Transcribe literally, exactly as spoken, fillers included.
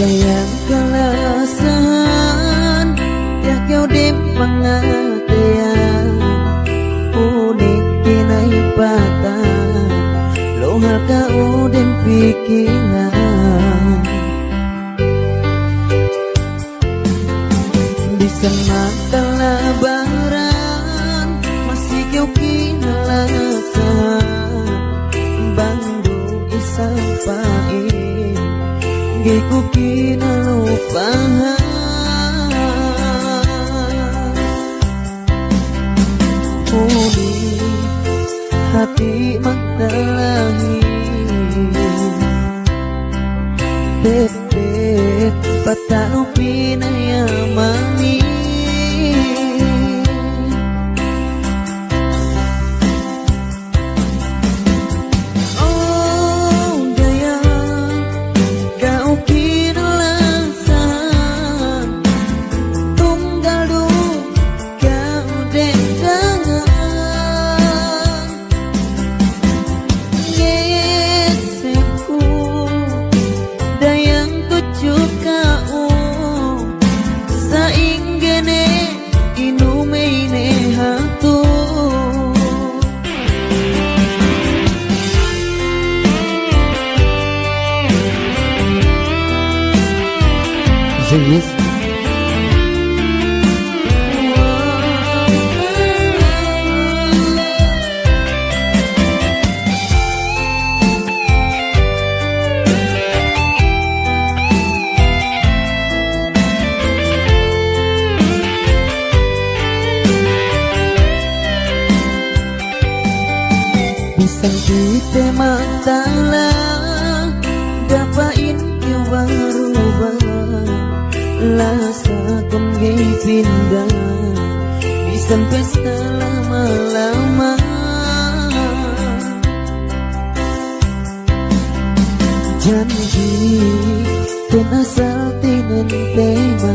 Dayang kalasahan, tiya' kew dem pangateyan, unik kinaypatan, luhal kew dem pikilan. Bisan matalabaran, masi kew kinalasahan, bang du isab pa'in, ga'i ku kinalupahan. Unik hati' magdalahin, pepet pata'nu pinayamani. O dayang, ka'u kinalasahan, tunggal du ka'u dem dangan. Ngesek ku dayang tudju ka'u, sa'ingge ne inu me' ine hatu. Zingis. Bisan kite matala, ga' pa'in kew baruba, lasakun ga'i pinda, bisan pesta lama-lama. Janji ten asal tinentema.